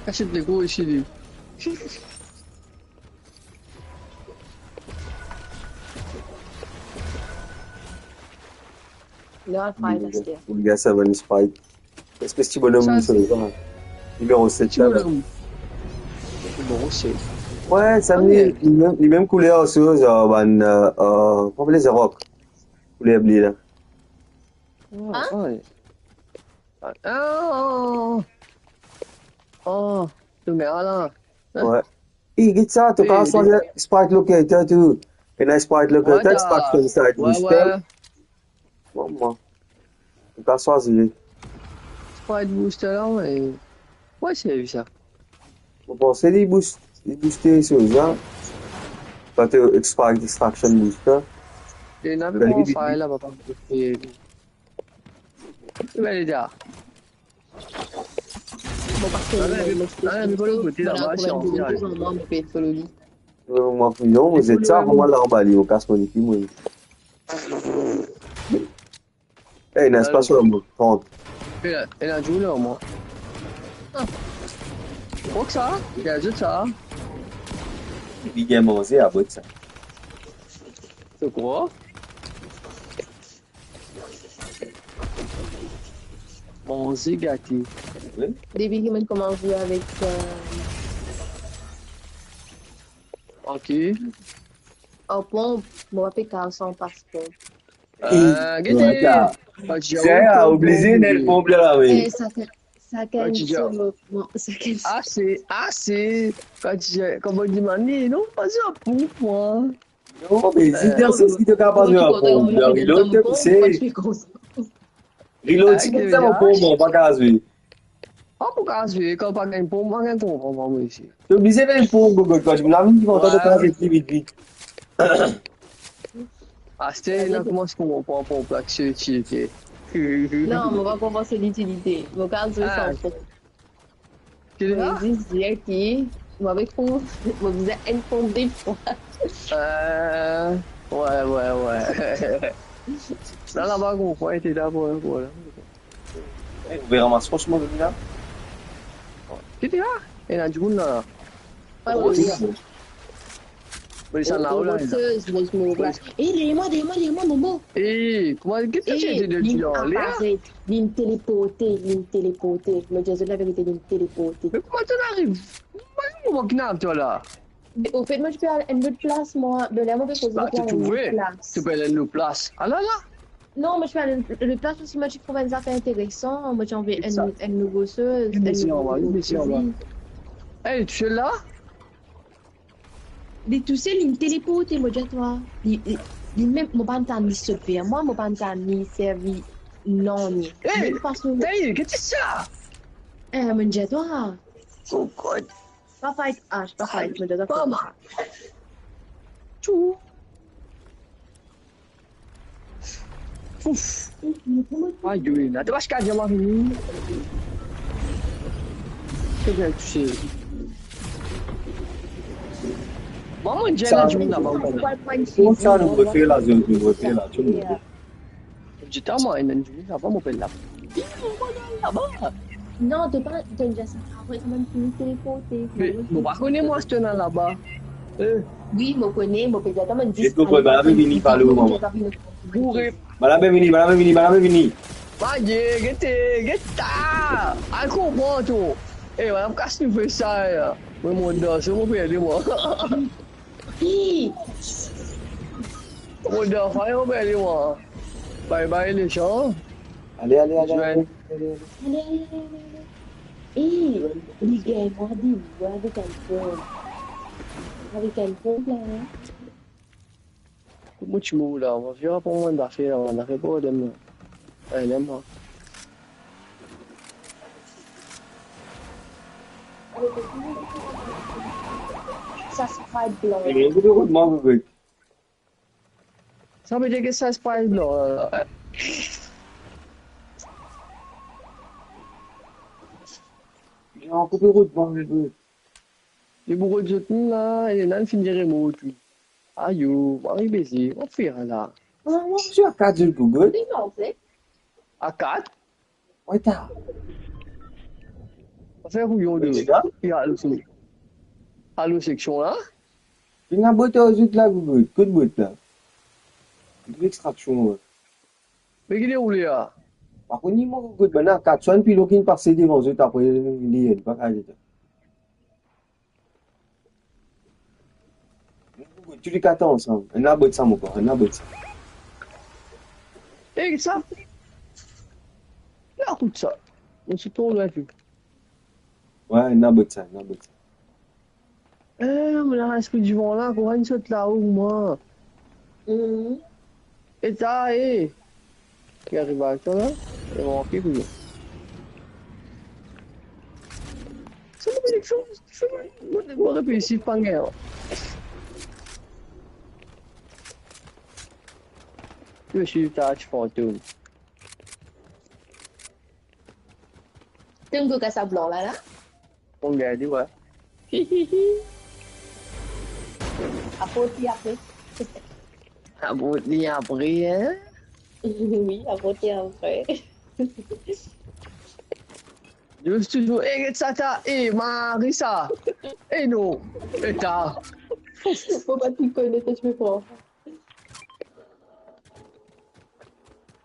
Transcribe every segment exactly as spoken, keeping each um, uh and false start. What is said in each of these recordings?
Kasiet, li kour isi, li. Li al fight aster. Pou li gagn sa bann Sprite. Espes ti bonom, sa, sa, sa. Nimero set ti la, bonom. Nimero set. Wi, sa, ok, li, li mem, li mem kouler so, sa, bann, euh, euh, kouma apel, Amarok. Kouler blie la. Hein? Wi. Oh, oh, oh. Oh, to mem la. Wi. E, get sa, to kapav swazir Sprite Locator tou. Ena Sprite Locator, Sprite Locator, Sprite Booster. Wi, wi. Bon, mwa. To kapav swazir. Sprite Booster la, wi. Wi, servi sa. Mo panse li boost, li booste soz la. Kan to Sprite Extraction Booster. Ena, ben, li, li, fire la, papa. Ki bel ide. Bon, paske ale, ale, ale, kote laba, si anvi ale. Mwa, non, mwa, zet sa, mwa, la, anba li, mo kas mo leki, mwa. Eh, ena espas pou mwa, trant. Ena, ena dimoun la, mwa. Ah. Kot sa? Gaz sa? Li gagn manze, abot sa. Se kwa? Manze gate. Wi. Depi ki mo'nn koumans zwe avek, euh, ok. Ar ponp, mo pa pe kav san pas ponp. Ah, gete. Kan ti dir, oblize ena enn ponp la, wi. Eh, sa ke, sa ke, kan ti dir solo, bon, sa ke ase, ase. Kan ti dir, kouma dimann li, non, pa dir ponp, mwa. Non, me si dan se ki to kapav zwe ar ponp, dan reload to pouse. Reload, si to kapav zwe ar ponp, pa kav zwe. Ah, pou kav zwe, kan pa gagn ponp, pa gagn konpran, mwa, mwa, isi. To oblize gagn ponp, Gogo, kan dimoun la vinn divan twa, to kav zwe pli vit, vit. Aster, ena koumans pou pran ponp la, ki se itilite. Non, mo pa konpran so itilite. Mo kav zwe san ponp. Ki li la? Mo zis dir ki mo avek ponp, mo bizin enn ponp de fwa. Euh, wi, wi, wi. La, laba, konpran, ete la, bon, bon, la. Eh, ou pe ramas fos, mo, la? Ki li la? Ena dimoun la, la. Wi, wi, wi. Bon, sa la, la. Eh, deryer mwa, deryer mwa, deryer mwa, Momo. Eh, kouma, ki to ti ete de ti anler? Linn teleporte, linn teleporte. Mo dir zot laverite, linn teleporte. Me kouma to'nn ariv? Mo pa konpran ki ena twa la. Me anfet, mo ti pe al enn lot plas, mwa. Be la, mo pe koz avek enn lot plas. To pe al enn lot plas. Ala la. Non, mo ti pe al lot plas paski mo ti trouv enn zafer interesan. Mo ti anvi enn, enn nouvo soz, enn nouvo koze. Eh, to la? Li tousel, linn teleporte, mo dir twa. Li, li, li mem, mo pa'nn tann li sot ver mwa, mo pa'nn tann li servi nanye. Eh, mem fason. Hey, ki ti sa? Eh, mo dir twa. Kokot. Pa fight, Ash, pa fight, mo dir twa. Pam. Tchou. Ouf. Ayo, la, to pa kapav dir mwa vini. To bien touse. Bon, mo dir la, dimoun laba, ou konpran. Kouma sa nou refer la, zot, nou refer la, tou nou refer. Ditan, mwa, ena dimoun laba, mo pe la. Laba. Non, to pa, to dir sa. Apre, kanmem, finn teleporte. Me, mo pa kone, mwa, si to ena laba. Eh. Wi, mo kone, mo pe dir, atann, mo dir. Get mo pran, bann la pe vini, follow mwa. Boure. Bann la pe vini, bann la pe vini, bann la pe vini. Maye, gete, geta. Al konpran to. Eh, bann la kas nou fer sa, ya. Mo mont dan so, mo perde mwa. Hi. Mo mont dan fire, mo perde mwa. Bye bye, les gens. Ale, ale, ale, ale, ale, ale. Ale, ale, ale, ale, ale. Eh, li gagn mwa de vwa avek enn ponp. Avek enn ponp la, hein. Kot mo ti mour la, mo vinn aprann mwa enn zafer la, enn zafer problem la. Eh, lem la. Sa Sprite blan. Eh, kote rod mwa, kote? Sa ve dir ki sa Sprite blan la. Li ankor pe rod mwa, kote? Li pou rod zot la, e la, li finn dir remor tou. Ayo, mari beze, mo fer la. Ah, mwa, mo ti a kat zour pou gagn. Li manze. A kat? Wi, ta. Fer kouyon de. Mesi, la. Ki alo se-, alo seksion la? Ena bot ar zot la, Gougout. Kot bot la? Kot extraksion, wi. Me ki deroule la? Pa kone mwa, Gougout, bann la kat swann pilon ki pase devan zot, apre li, li pa kapav. Tou li kat ansam. Ena bot sa, mo krwar. Ena bot sa. Ey, sa? La, kout sa. Mo ti tro lwin tou. Wi, ena bot sa, ena bot sa. Eh, mo la respir divan la, kouma inn sot lao, mwa. Mhm. Eta, eh. Ki ariv ar twa la? E manke kouyon. Sa mo, mo, mo, mo, mo, mo, mo, mo, mo, Mo swiv ta ti fantom. Tonn koka sa blan la, la? Mo gagn li, wi. Aport li apre. Aport li apre, hein? Wi, aport li apre. Zis touzour, eh, get sa ta, eh, mari sa. Eh, non, eh, ta. Mo pa ti kone, to ti pe pran.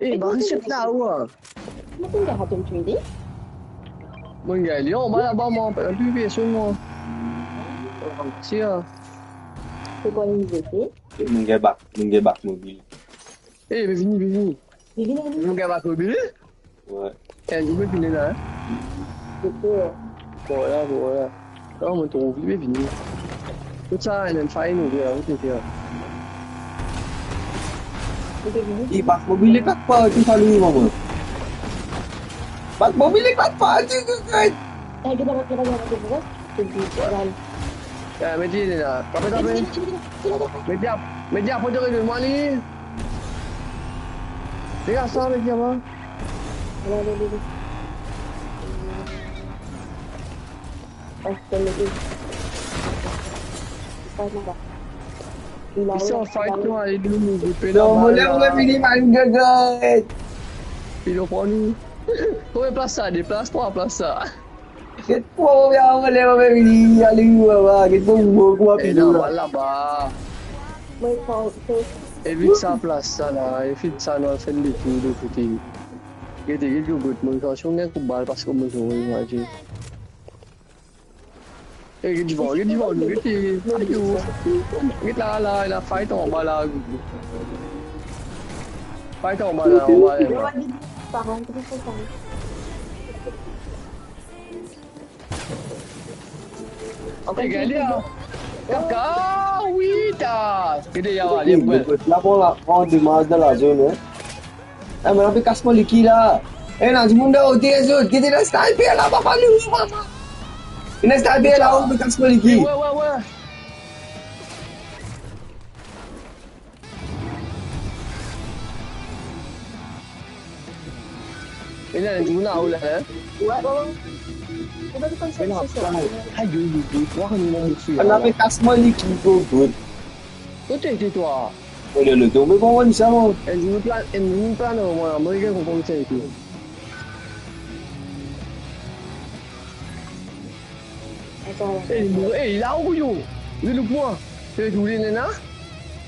Eh, mari, se la, wi. Mo konn gagn atom training. Mo gagn li anba laba, mo, pa pi personn, mo. Si, ah. Se kwa, li vete? Mo gagn bak, mo gagn bak mobil. Eh, vini, vini. Vini, vini. Mo gagn bak mobil? Wi. Eh, li pe vini la, hein? Bon, la, bon, la. Non, mo trouv li, li vini. Kot sa, ena enn fay nou, la, kot li, la. Li bak mobil, li bak partou, sa li, mama. Bak mobil, li bak partou, kokoy. Eh, get la, get la, get la, get la. Eh, met li la. Tape, tape. Met li ap-, met li apre, donn mwa li. Degaze sa, met li anba. Ale, ale, ale, ale. Ah, donn li. Sa, non, la. Li an fight, non, ale, nou, nou, nou, non, mo la, mo vini, man, gagay. Li pran nou. Konbien plas sa? De plas, trwa plas sa? Get pou ou, ya, mo le, mo vini, ale, ou, wa, wa, get pou ou, kouma... Eh, pilo non, la. Laba. Evit sa plas sa la, evit sa, nou al fer letour de kote. Gete, gete, kot mo, atansion, gagn kou bal, paske mo zour, imazinn. Eh, get divan, get divan, nou, gete, ayo. Get la, la, la, fight anba la. Fight anba la, anba la. Ankor enn tir. Kaka, wi, ta. Gete, ya, ale, la, bon, la, pran domaz dan lazone, hein. Eh, mo la pe kas mo liki la. Eh, ena dimoun dan oter zot. Gete, ena sniper laba, pa nou, mama. Ena sniper la, mo pe kas mo liki. Wi, wi, wi. Ena enn dimoun la, ou la, hein? Wi, wi, wi. Ayo, ayo, ayo, twa, nou, mo, mo, mo, ayo. Ala, me kas mo liki, gro, gro. Kote ete twa? Mo le, le, tonbe, bon, mo, sa, mo. Enn dimoun pla-, enn dimoun plane, mo, mo, mo, mo, mo, mo, mo, Atann. Eh, li mouri. Eh, li la, ou kouyon. Li loup mwa. Eh, tou li nena?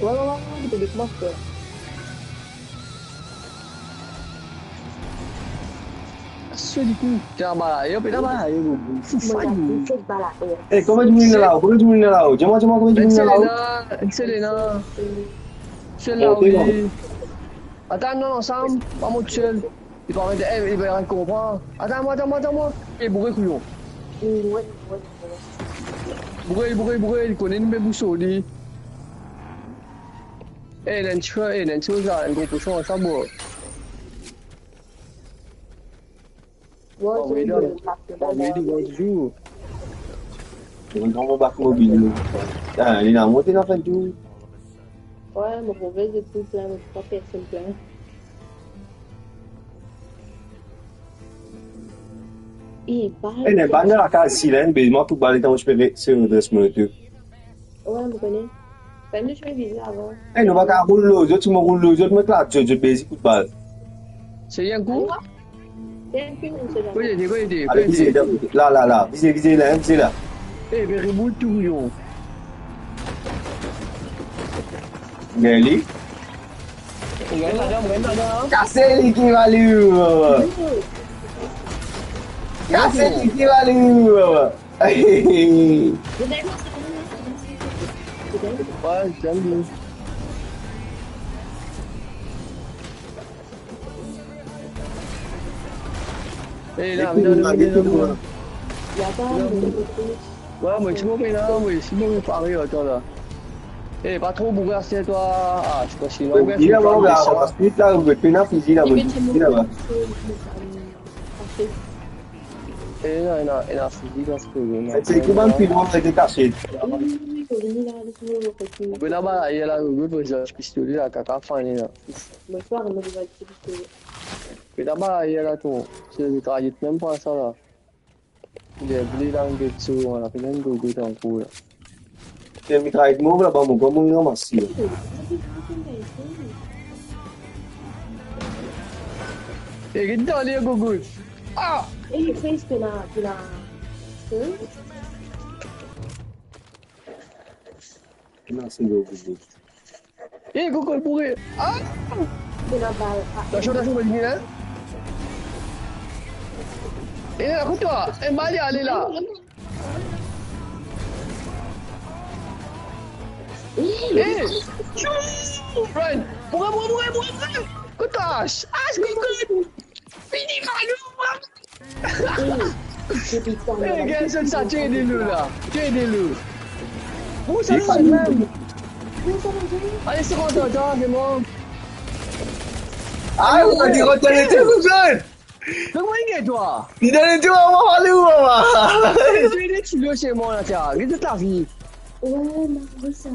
Wi, wi, wi, wi, li pe loup mwa, frer. Seli kou. Ti anba la, yo, pe anba la, yo, fou, fou, fou. Eh, konbien dimoun ena la? Konbien dimoun ena la? Dir mwa, dir mwa, konbien dimoun ena la? Enn sel ena, enn sel ena. Sel la, wi. Atann, nou ansam, pa mont sel. Li pa met, eh, li pa konpran. Atann mwa, atann mwa, atann mwa. Eh, boure kouyon. Boure, boure, boure, li kone nou pe bouse li. Eh, ena enn ti, eh, ena enn ti, sa, enn gro poson, sa, bro. Bon, wi, wi, wi, wi, wi. Mo pran mo bak mobil. Ah, li ena monte, ena fer tour. Wi, mo trouve zot tou plin, mo trouv personn plin. Eh, pa... Eh, ena bann dan lakaz isi la, enn bezman, tou bal letan mo ti pe re-, se redres mo letou. Wi, mo kone. Sa nou ti pe vize avan. Eh, nou pa kav roul lor zot, si mo roul lor zot, mo eklat zot, zot bezi kout bal. Se enn kou? Kote ete, kote ete, ale, kote vize, ete? La, la, la. Vize, vize la, hein, vize la. Eh, be reboot tou, yo. Gagn li. Gagn ladan, gagn ladan. Kase li ki valou, baba. Kase li ki valou, baba. Ouais, j'aime bien. Eh, la, vinn, vinn, vinn, vinn. Ouais, mwa, si mo pe la, mwa, si mo pe pare, atann la. Eh, pa tro boure aster twa. Ah, ti pa si, non, bien, bien, bien, bien. Ensuite, la, ou pena fizi la, ou pena fizi la, ba. Eh, non, non, non, fizi la, se ke, non. Se ki bann filon rete kase. Ou pe laba, la, ou pe pran pistole la, kaka fane la. Pe laba, la, to. Se mitrayet mem pa sa la. Li ble la, enn get so, la, pe enn get ankor la. Se mitrayet mo laba, mo, kouma mo ramas li la. Eh, get dan li, Gogo. Ah! Eh, Chris, tu l'as, tu l'as, Non, se Gogo. Eh, Gogo boure. Ah! Tansyon, tansyon, mo vini, hein? Eh, la, kot twa? Eh, Mali, ale la. Eh! Tchou! Boure, boure, boure, boure, boure! Kot twa? Ah, Gogo! Fini, Malou! Eh, gars, sa, sa, tire de lou la. Tire de lou. Ou sa, non, mem. Ale, se kontan, atann, se bon. Ah, ou a dit, retourne, tire, Gogo! Kouma li gagn twa? Li donn twa, mwa, Malou, mwa. Eh, tire de lou, se bon, la, tia. Get zot lavi. Ouais, non, mais ça.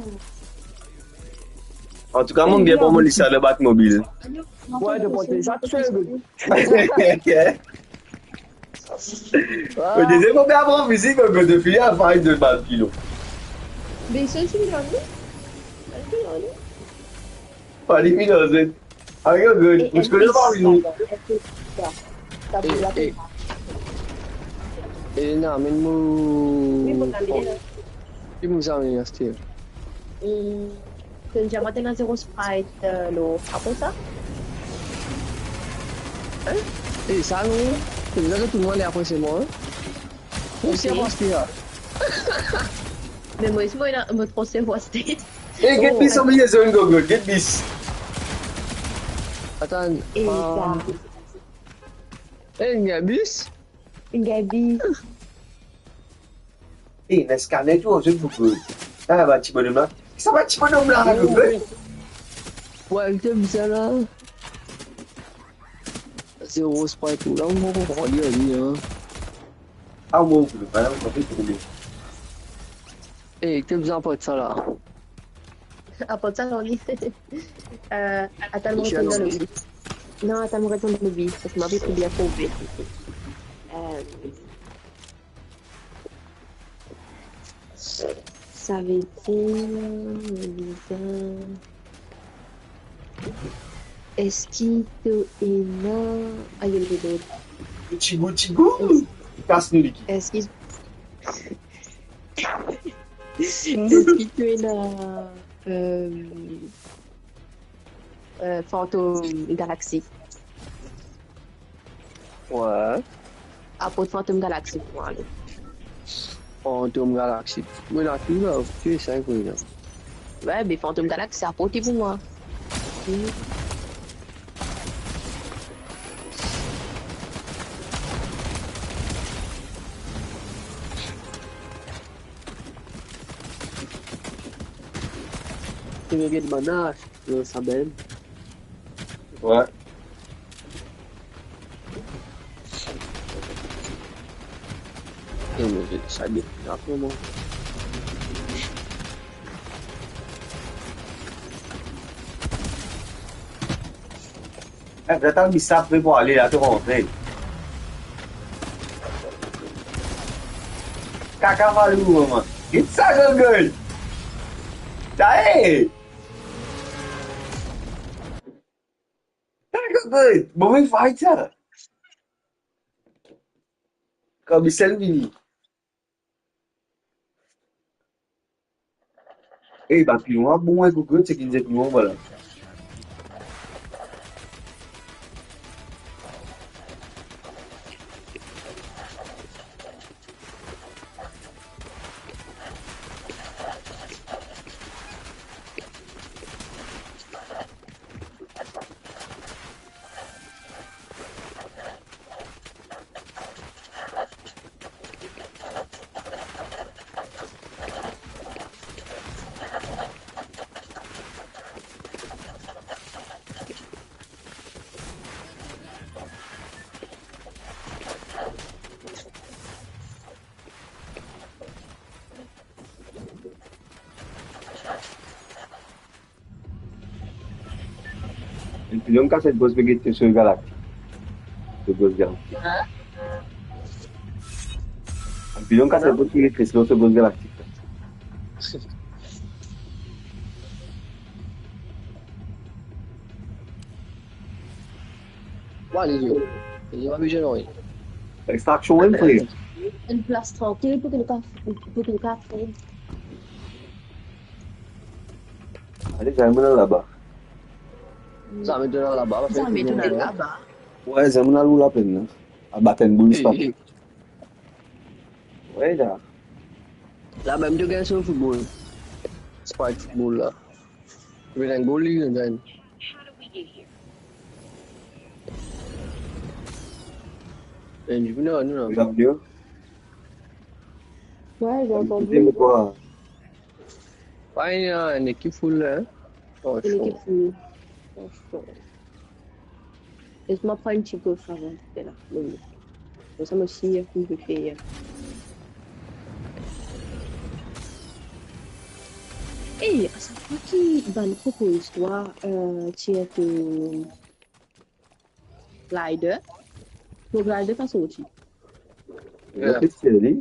Antouka, mo bien pou mo lisa de Batmobil. Ouais, de porte sa, tu sais, Gogo. Au deuxième, on peut avoir en physique, on peut défiler à faire de balle pilon. Mais ça, c'est bien, non? Pas les mille, en fait. Ah, yo, good. Mo ti kone pa vini. Eh, eh. Eh, non, amenn mo. Wi, mo amenn la. Ki mo amenn aster? Hmm, to diaman ena zero Sprite, euh, lor. Apre sa? Hein? Eh, sa non. Tou dimoun ale apre se mwa, hein? Ou si apre aster la. Me mwa, mwa, mo transfer pou aster. Eh, get bis, obliye zone, Gogo, get bis. Atann. Eh, ah. Eh, inn gagn bis? Inn gagn bis. Eh, ena scanner tou, zone pou Gogo. Ah, ba, ti bonom la. Sa ba, ti bonom la, Gogo. Pou al te bizin la. Zero Sprite tou. La, mo pa konpran li, hein. Ah, mo, mo pa konpran li. Eh, ki to bizin aport sa la? Aport sa, non, li. Euh, atann, mo return dan lobi. Non, atann, mo return dan lobi. Parski mo pe bien trouve. Euh, savedir, bizin Eski to ena, ayo, le dot. Tigou, tigou. Kas nou liki. Eski, eski to ena, euh, euh, Fantom Galaxy? Ouais. Aport Fantom Galaxy pou mwa, ale. Fantom Galaxy. Mo ena tou la, ok, sa enn kwi la. Ouais, be Fantom Galaxy, aport li pou mwa. Hmm. Ti reget bann ars. Yo, sa bel. Ouais. E mo, sa bien. Apre mwa. Eh, zot al mis sa pre pou ale la, to rantre. Kaka valou, mama. Get sa, Gogo. Tae! Tae, Gogo. Bon, me fight sa. Kan Michel vini. Eh, bann pilon la bon, eh, Google, se ki dir pilon, vwala. Enn pilon kas enn boss pe get so Galaktik. So boss Galaktik. Hein? Enn pilon kas enn boss pe get so boss Galaktik. Wa, li, li, li pa bizin nanye. Extraction, wi, frer. Enn plas trankil pou ki nou ka, pou ki nou ka fer. Ale, zame nou al laba. Zame nou al laba, zame nou al laba. Wi, zame nou al ou lapenn la. Al bat enn boul, se pa. Wi, la. La mem, to gagn so football. Spike football la. To gagn gol, li gagn. Eh, nou, nou, nou. Wi, j'ai entendu. C'était quoi? Pas une, une équipe full, hein? Oh, une équipe full. Oh, chaud. Laisse-moi prendre une petite gauche avant, c'était là. Bon, bon. Comme ça, moi aussi, je peux faire. Hey, a sa fwa ki bann koko istwar, euh, ti ete glider. Mo glider pa sorti. Mo pe seli.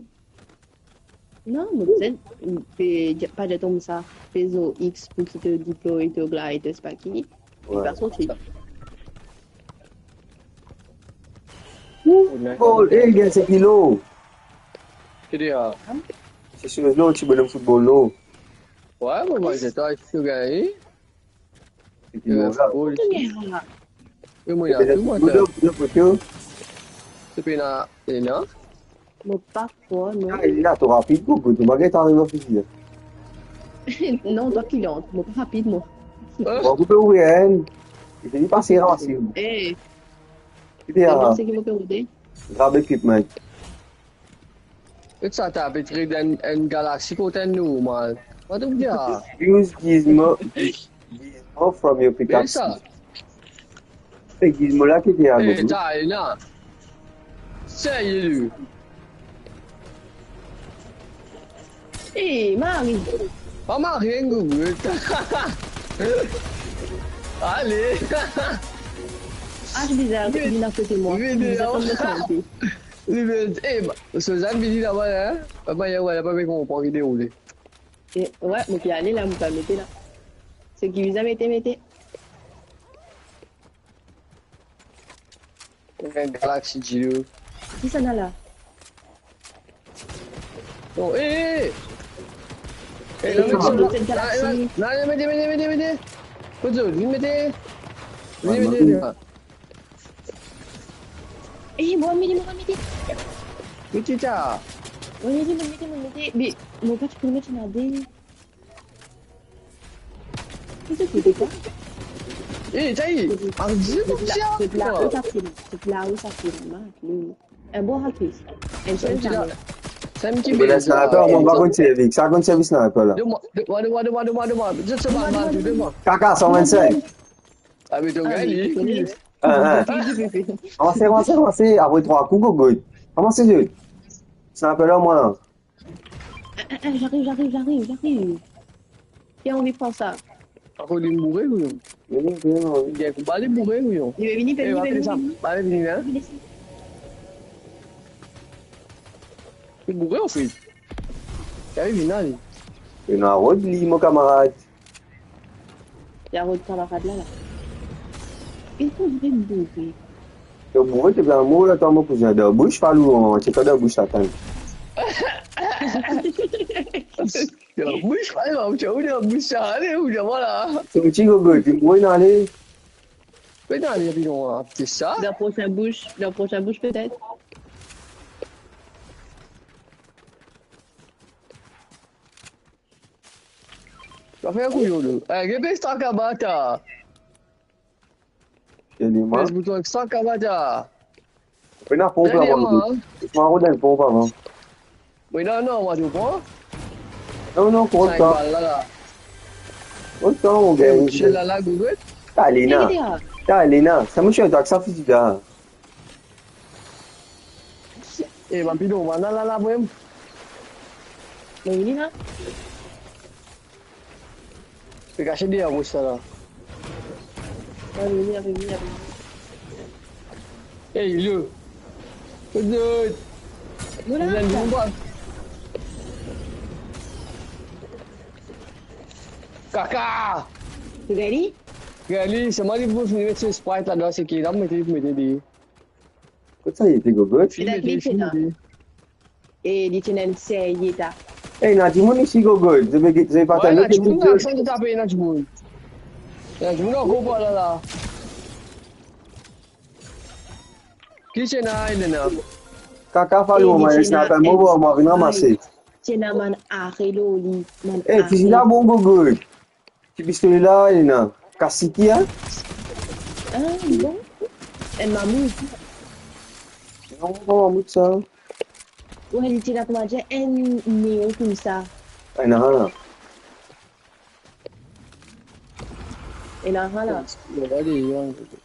Non, mo bizin pe, pa dir to sa, pe zis X pou ki to deploy to glider, se pa ki. Li pa sorti. Football, eh, li gagn se ki lo. Ki dir? Se sir lo, ti bonom football lo. Wi, mo, mo, se twa ki gagn. Se ki mo la. E mo, ena tou, mo, ena. Se pena, ena. Mo pa krwar, non. Ah, li la, tro rapid, Gogo, to pa gagn ariv an fizi. Non, twa ki lant, mo pa rapid, mo. Bon, ou pe ouvrir enn. Li te di pase, ranse. Eh. Ki dir? Mo panse ki mo pe rode. Grab equipment. E sa, ta pe trade enn, enn Galaxy kont enn normal. What the fuck? Use gizmo, gizmo from your pickaxe. Sa. E gizmo la ki te a Gogo. Eh, ta, ena. Serye, li. Eh, mari. Pa mari, Gogo. Ale. Ah, bizar, li vinn akote mwa. Bizar, kom mo santi. Li vinn, eh, so zann vini laba la, hein? Papa, ya, wala, pa pe konpran ki deroule. Eh, wi, mo pe ale la, mo pe mete la. Se ki bizin mete, mete. Galaxy Giro. Ki sa la? Oh, eh, eh, eh. Eh, non, non, non, non, mete, mete, mete, mete. Kot zot, vinn mete. Vinn mete, vinn mete. Eh, mo mete, mo mete. Mete sa. Mo mete, mo mete, mo mete. Me, mo pa ti pou met lade. Ki se ki de sa? Eh, sa y est, ardi, kot la, kot la, kot sa fini. Kot la, kot sa fini, ma. Enn bon hack. Enn sel zame. Sa enn ti bel sniper, mo pa konn servi. Sa konn servi sniper la. Donn mwa, donn mwa, donn mwa, donn mwa, donn mwa. Zot se mal, mal, donn mwa. Kaka, san vennsenk. Ah, me to gagn li. Ah, ah. Avanse, avanse, avanse. Apre trwa kou, Gogo. Avanse, zot. Sniper la, mwa la. Eh, eh, eh, j'arrive, j'arrive, j'arrive, j'arrive. Qui a envie de prendre ça? Akoz li boure ou non? Vini, vini, non. Li gagn konba, li boure ou non? Li vini, vini, vini, vini. Ba, vini, hein? Vini. Li boure, anfet. Li ariv, vini, ale. Ena rod li, mo kamarad. Li a rod kamarad la, la. Li pou vinn boure. To boure, to bien mor la, to mo kouzin. Dan bouch, pa lou, ti dan bouch, Satan. Dan bouch, pa lou, ti ou dan bouch, sa, ale, ou dan la. Sorti, Gogo, ti boure, ale. Pe dan ale, pi lwen, ti sa. Dan prosin bouch, dan prosin bouch, petet. Sa fer kouyon, nou. Eh, get pes ta kabata. Pes bouton ek sa kabata. Pena ponp la, mwa. Mwa, rod enn ponp avan. Wi, non, non, mwa, to pran. Non, non, pran sa. Bal la, la. Pran sa, mon gars. Eh, misie la, la, Gogo. Talina. Talina. Sa, misie, to ak sa fizi la. Eh, bann pidon, bann la, la, la, mwa. Mo vini la. Pe kase deryer bos la, la. Vini, vini, vini. Ey, lo. Kot zot? Mo la, vinn sa. Kaka! Regarde li. Regarde li, se mwa li pou fini met so Sprite ladan, se ki la, mete, mete li. Kot sa li ete, Gogo? Fini mete, fini mete. E li ti ena enn serye ta. Ey, ena dimoun isi, Gogo. Zot pe, zot pe... Wi, ena dimoun, ena dimoun. Ena dimoun ankor par la, la. Ki ti ena, Elena? Kaka, fale mwa, ena enn mo, mwa vinn ranmase. Ti ena bann are lor li, bann are. Ey, fizi la bon, Gogo. Ti pistole la, ena kasiki, a? A, bon. Enn mamout. Non, pa mamout sa. Wi, li ti ena, kouma dir, enn neon koumsa. Ena la. Ena la.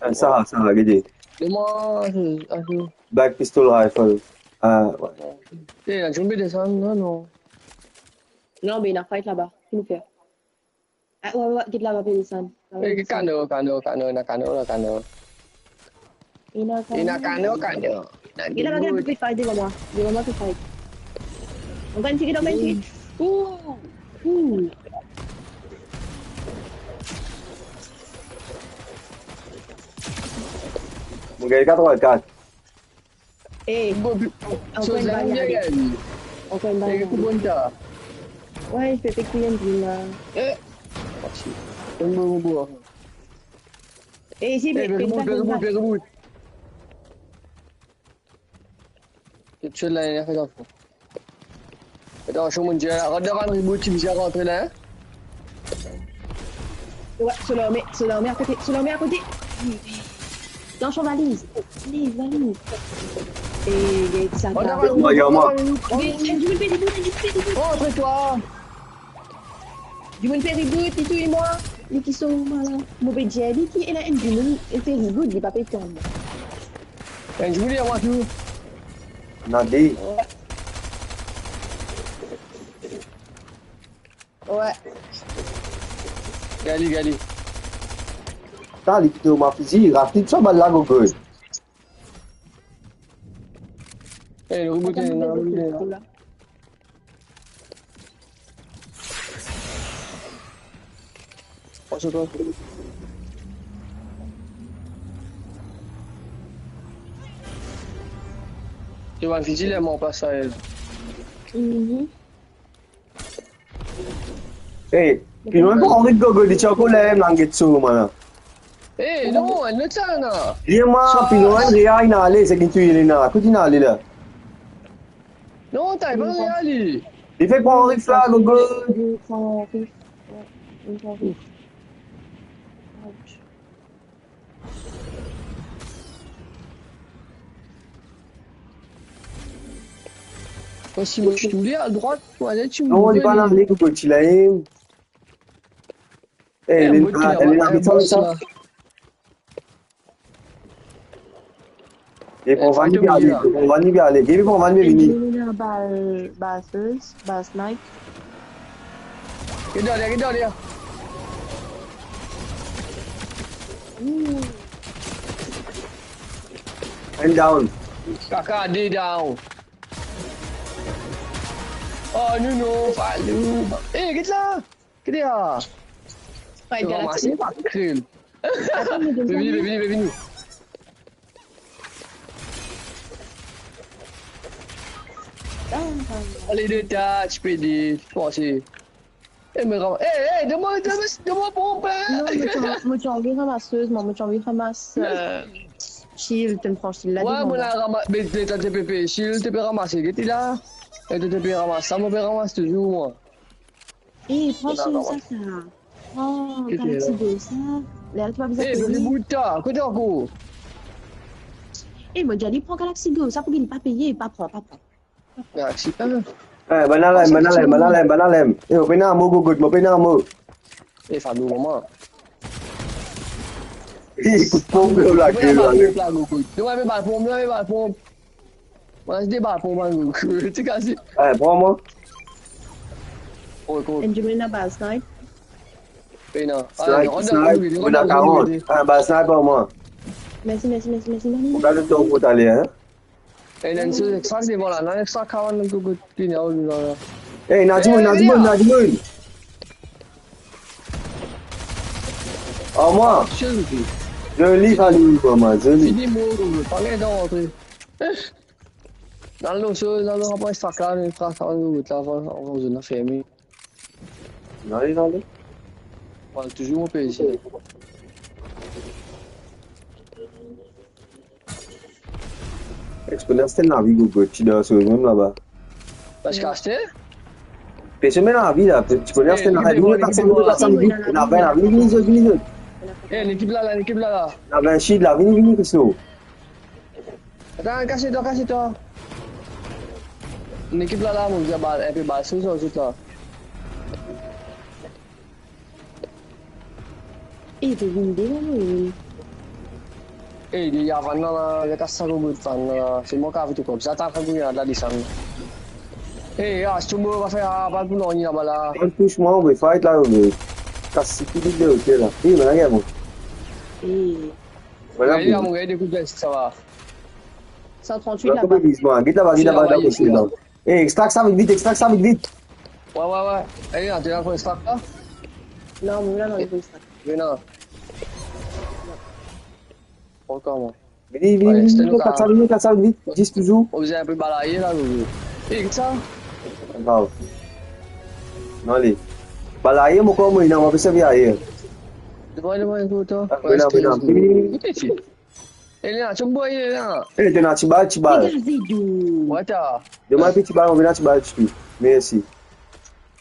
A, sa, sa, gete. Demann, a, a. Black pistol rifle. A, wi. E, la, zot pe desann, non, non. Non, be ena fight laba. Ki nou fer? A, wi, wi, get laba pe desann. E, kano, kano, kano, ena kano, ena kano. Ena kano, kano. Ena kano, kano. Ena kano, kano, pe fight devan mwa. Devan mwa pe fight. Ankor enn tir, ankor enn tir. Ooh. Ooh. Mo gagn kat, kat. Eh, ankor enn bal la. Ankor enn bal la. Wi, li pe fek touy enn dimoun la. Eh, enn bon, bon, bon. Eh, isi, pe reboot, pe reboot, pe reboot. Tou sel la, li a fer ankor. Atansion, mo dir, rod devan reboot, ti bizin rantre la, hein? Wi, so larme, so larme akote, so larme akote. Dan so valiz, valiz, valiz. E, get sa. Rod devan reboot, rod devan reboot. Enn dimoun pe reboot, enn dimoun pe reboot. Rantre twa. Dimoun pe reboot, li touy mwa. Li ki sov mwa la. Mo pe dir li ki ena enn dimoun, li pe reboot, li pa pe tann mwa. Enn dimoun deryer mwa tou. Ena de. Wi. Wi. Gagn li, gagn li. Sa, li kite mo fizi, ras li sa bal la, Gogo. Eh, li reboot, li reboot. Pran so tan. Li bann fizi la, mo pas sa, eh. Mhm. Eh, pli lwen, pa anvi Gogo, li ti ankor la, mo lang get so, mwa la. Eh, non, enn lot sa, non. Li mwa, pli lwen, Rea, inn ale, seki touy li la. Kot inn ale la? Non, ta, pa Rea, li. Li fek pran risk la, Gogo. Li pran risk. Wi, li pran risk. Ouch. Osi, mo ti touy li a drwat, ou ale, ti... Non, li pa la, li pou ti la, eh. Eh, li, li, li, li, li, li, li, li pran vann, li ale, li pran vann, li ale. Li pran vann, li vini. Li ena bal, bal first, bal snipe. Get deryer, get deryer. Enn down. Kaka, de down. Oh, non, non, pa nou. Eh, get la. Ki dia? Fight, Galactic. Ranmase, pa kril. Atann, mo donn sa. Vini, vini, vini. Ale de ta, ti pedi, panse. Eh, me ram-, eh, eh, donn mwa, donn mwa, donn mwa ponp, hein. Non, mo ti an-, mo ti anvi ramas, serieusement, mo ti anvi ramas, euh, shield, to pran shield la. Ouais, devan mo mwa. La rama-, me, me, to pe, pe, shield, to pe ramase, get li la. E to, to pe ramas sa, mo pe ramas touzour, mwa. Eh, pran shield sa, sa. Pran Galaxy Go sa. La, to pa bizin peye. Eh, me bout ta, kote ankor? Eh, mo dir li pran Galaxy Go sa pou li pa peye, pa pran, pa pran. Galaxy, hein? Eh, bann la lem, bann la lem, bann la lem, bann la lem. Eh, mo pena mo, Gogot, mo pena mo. Eh, Fabio, kouma? Ih, kout ponp, la, gel, la, Gogot. Non, me bal ponp, non, me bal ponp. Mwa, se de bal ponp, man, Gogot. Ti kasi. Eh, pran mwa. Oh, cool. Enn dimoun ena bal snipe? Pena. Snipe, snipe, mo ena karant. Ah, bal snipe par mwa. Mersi, mersi, mersi, mersi, mersi. Ou gard to kot ale, hein? Eh, ena enn sel extract devan la, ena enn extract kavan nou kout pina ou la la. Eh, ena dimoun, ena dimoun, ena dimoun. Ah, mwa. Zoli sa li, mwa, zoli. Fini mo, pa gagn dan rantre. Eh. Dan lo so, dan lo, pa extract la, nou extract kavan nou kout la, avan, avan zone la ferme. Non, li, non, li. Bon, touzour mo pe isi. Ti konn aste lavi, Gogot, ti dan so mem laba. Pas ki aste? Pe so mem lavi la, ti konn aste lavi, vini, vini, vini, vini, vini, vini, vini, vini, vini, vini. Eh, lekip la, la, lekip la, la. Lavi, shield la, vini, vini, Christo. Atann, kas twa, kas twa. Lekip la, la, mo bizin bal, enpe bal, se sa, se sa. Eh, to vinn de la, non? Eh, de Yavan la, la, le kas sa, Gogot, fan la, se mwa ki avek to, koumsa, ta, ka gouye la, desann. Eh, ah, si to mo, va fer, ah, bal pou nanye laba la. Ann pous mwa, on pe fight la, on pe kas si ki de, ok, la. Eh, me la, gagn mwa. Eh. Voilà, gagn mwa, gagn de kout vès, sa va. San trant-wit laba. Get laba, get laba, get laba, get laba. Eh, extract sa vit, vit, extract sa vit, vit. Ouais, ouais, ouais. Allez, là, t'es là pour extract, là? Non, mais là, non, il faut extract. Mais non. Ankor, mwa. Vini, vini, vini, vini, extract sa vit, extract sa vit, dis touzour. Ou bizin enpe balaye la, Gogot. Eh, get sa. Grav. Non, ale. Balaye, mo kor, mo, non, mo pe servi aye. Devan, devan, ekout, hein. Ah, ouais, non, non. Vini, vini, vini. Elena, ti boy, Elena. Eh, to ena ti bal, ti bal. Dégagez d'où? Wata. Demann ti bal, mo ena ti bal, ti. Mersi.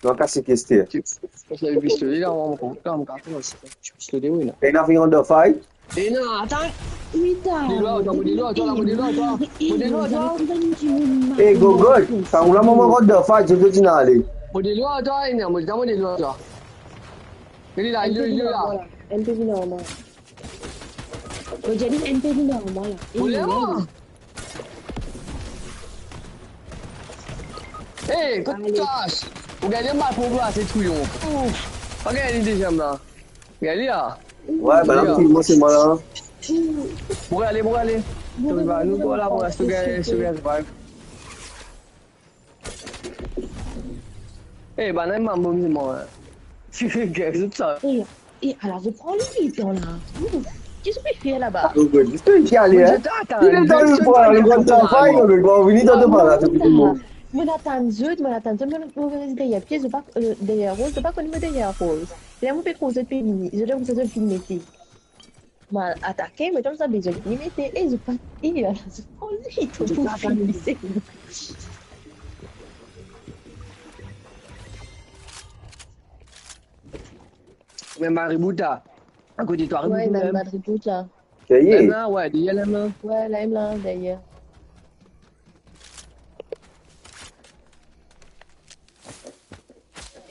Non, kas kester. Ti, ti pistole la, mwa, mwa, mwa, mwa, mwa, ti pistole, wi, la. Ena vinn dan fight. Elena, atann. Wi, ta. Mo delwa twa, mo delwa twa, mo delwa twa. Mo delwa twa. Eh, Gogot, sa ou la, mwa, mwa, dan fight, je veux dire, ale. Mo delwa twa, Elena, mo delwa twa. Li la, li la, li la. Enn pe vinn ar mwa. Mo dir li enn pe vinn ar mwa la. Mo ler mwa. Eh, kot tas. Ou gagn mal pou mwa, se touyon. Ouf. Pa gagn li deziem la. Gagn li la. Ouais, ba la, pou mwa, se mwa la. Mo ale, mo ale. To va nou, mo la, mo la, si to gagn, si to gagn, se pa. Eh, bann la, manman, mwa. Gagn zot sa. Eh, eh, ala, zot pran li letan la. Ouf, ki zot pe fer laba? Ah, Gogot, zis ki ale, hein. Li letan li pran, li pran travay, non, me bon, vini dan to par la, to vini, mo. Mo atann zot, mo atann zot, mo, mo res deryer pie, zot pa, euh, deryer Rose, zot pa konn mo deryer Rose. Se la mo pe trouv zot pe vini, zot la koumsa zot finn mete. Mo atake, mo dir zot bizin vini mete, e zot pa, e, zot pa vini, to pou fini, se. Me Maribout la, akote twa, ouais, Maribout la. Maribout la. Sa y est. Lem la, ouais, deryer lem la. Ouais, lem la, deryer.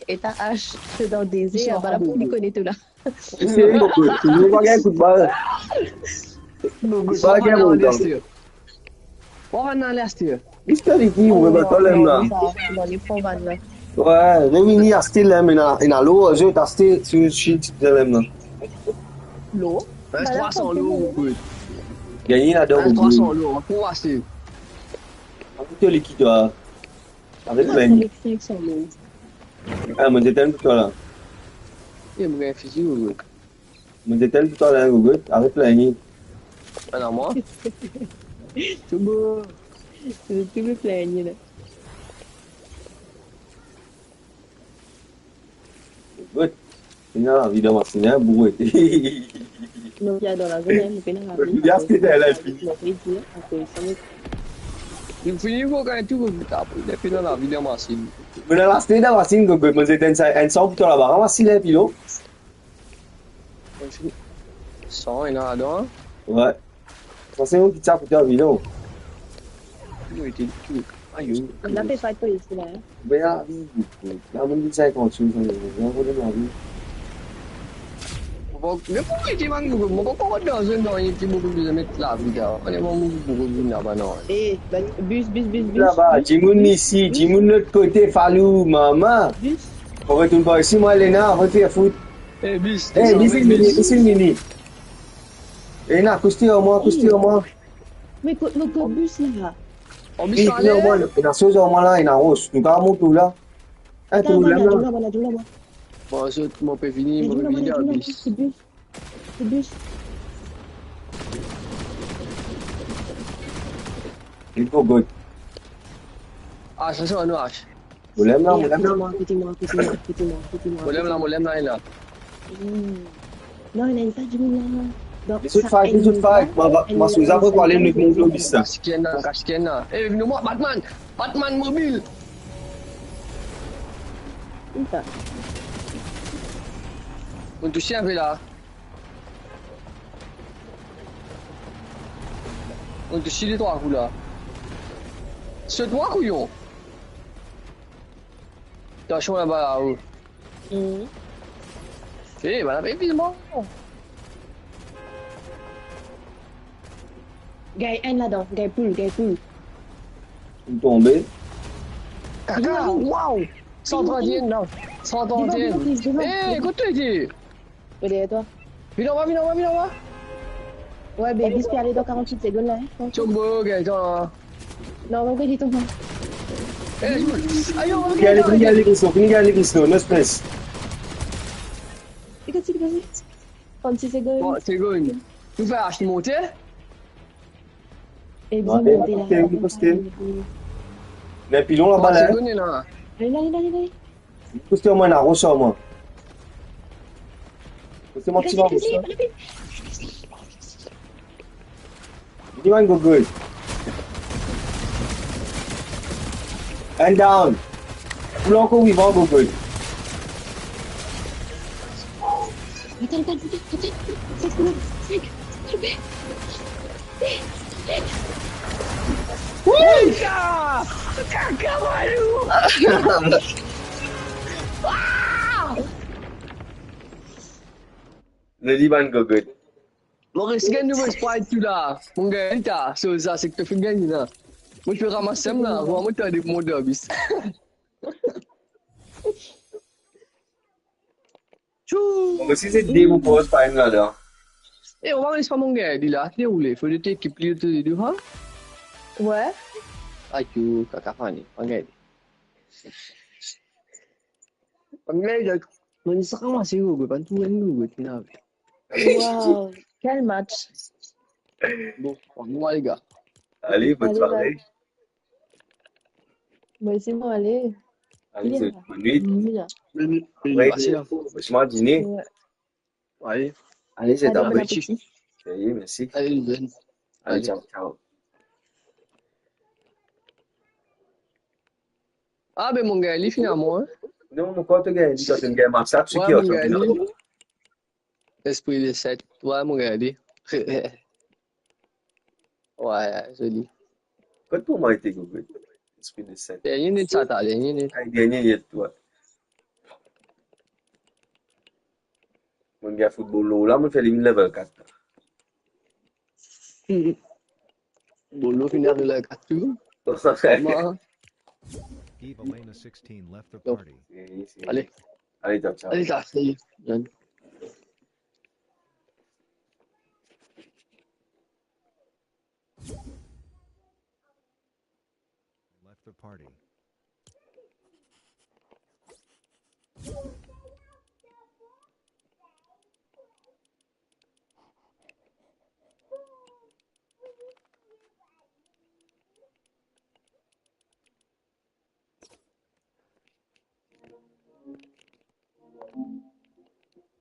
E ta ach, se dan dezer, bala pou li kone tou la. Se li, mo kot. Mo pa gagn kout bal. Mo kot. Pa gagn mo kot. Mo pa gagn aster. Mister Ricky, mo met pa lem la. Non, li pran bann la. Ouais, me vini aste lem, ena, ena lor, zot aste, si, si, ti lem la. Lor? Res twa san lor, mo kot. Gagn ladan, mo kot. Res twa san lor, pou aste. Akote li ki twa. Aret plin. Ah, mo detann pou twa la. E, mo gagn fizi, Gogot. Mo detann pou twa la, Gogot. Aret plin. Ah, non, mwa. Tou bon. Tou bon plin, la. Non, lavi dan masin, hein, boure. Non, ki dan lavi, hein, mo pena lavi. Mo pe dir, akoz sa mo... Li fini pou gagn tou, apre li pena lavi dan masin. Mo ena laste dan masin, Gogo, mo zet enn sa, enn san pou twa laba, ramas li, pilon. San, ena ladan? Wi. Sa se ou ki ti a kote lavi, non? Wi, ti tou. Ayo. Ena pe fight pou isi la, hein. Be la, wi, wi, wi. La, mo vinn sinkant sou, sa, ena problem lavi. Bon, me pou ki ti bann group, mo pa konpran dan zone, dan enn ti group, bizin met lavi la. Ane, mo, mo, mo, mo, laba, non. Eh, ben, bus, bus, bus, bus, laba, bus, dimoun bus, isi, bus. Dimoun lot kote, Falou, mama. Bus. Ou retourn par isi, mwa, Lena, ou fer fout. Eh, bis, eh, desann, misil, bis. Misil, mini. Eh, na, koste ar mwa, koste ar mwa. Me kot, me kot bis la? An bis, eh, ale. Ena mwa, ena soz ar mwa la, ena ros. Nou pa mont la. Eh, atann, tou atann, la, atann, la. Atann, atann, atann. Bon, zot, mo pe vini, mo pe vini, atann, atann, bis. Atann, bis. Atann, bis. Li pou gout. Ah, sa, sa, nou ach. Mo lem la, mo lem la. Kote mwa, kote mwa, kote mwa, kote mwa, kote mwa. Mo lem la, mo lem la, li la. Hmm. Non, ena enn ta dimoun la. Donk, li sot sa fight, li sot enn fight. Mwa, mwa, mwa, enn soz apre pou ale, nou mont lor bis la. Kas enn la, kas enn la. Eh, vinn mwa, Batman! Batman mobil! Ki sa? Ou tous li enpe la. Ou tous li de trwa kou la. Sot mwa, kouyon! Atansion laba la, oh. Mhm. Eh, bann la pe vizman. Gagn enn ladan, gagn poul, gagn poul. Li tonbe. Kaka, waw! San trant et un, non. San trant et un. Devan, devan, please, devan. Eh, kot to ete? Mo deryer twa. Vinn anba, vinn anba, vinn anba. Wi, be, bis pe ale dan karant-wit segonn la, hein, trankil. Chombo, gagn tan. Non, non, gagn tan. Eh, ayo, vinn gagn, vinn gagn, vinn gagn, no stress. Li gagn, li gagn. Trant-sis segonn. Trant segonn. Nou fer ach monte. Eh, bizin monte la. Koste, koste. Ena pilon laba la. Trant segonn, la. Ale, ale, ale, ale. Koste mwa, ena ros ar mwa. Koste mwa, ti ros la. Vini, man, Gogo. And down. Ou la ankor vivan, Gogo. Atann, atann, atann, atann. Sink segonn, sink. Silvouple. Wouy! Kaka! Kaka, malou! Ah! Nou li bann gogot. Mo res gagn nou Sprite tou la. Mo gagn ta. So, sa, se ki to finn gagn la. Mo pe ramas sem la. Mo, mo tande pou mont dan bis. Tchou! Bon, si se de pou pos, pa enn ladan. Eh, on va res pa mon gars, li la, li oule, fo de te ekip li, to de, ha? Ouais. Ayo, kaka fani, on gagne. On gagne, donc, on sera commencé au groupe, hein, tout le monde, tu l'as vu. Wow, quel match. Bon, on va, les gars. Allez, bonne soirée. Allez, bye. Moi aussi, moi, allez. Allez, bonne nuit. Bonne nuit. Bonne nuit. Ouais, moi, dîner. Ouais. Allez. Allez, c'est à bon appétit. Allez, merci. Allez, bonne. Allez, ciao, ciao. Ah, ben, mon gars, li, finalement, hein. Non, mon compte gagne, li, quand tu gagnes match, ça, tu qui, mon gars, li. Esprit de set. Ouais, mon gars, li. Ouais, zoli. Kot pou mwa ete, Gogo? Esprit de set. Dernie net sa, ta, dernie net. Ay, dernie net, ouais. Mo gagn foutbol la, mo fer li vinn level kat. Bolo finn level kat tou. Eve Elena sixteen left the party. Allez. Allez, top, ciao. Allez, ça, ça y est. Left the party.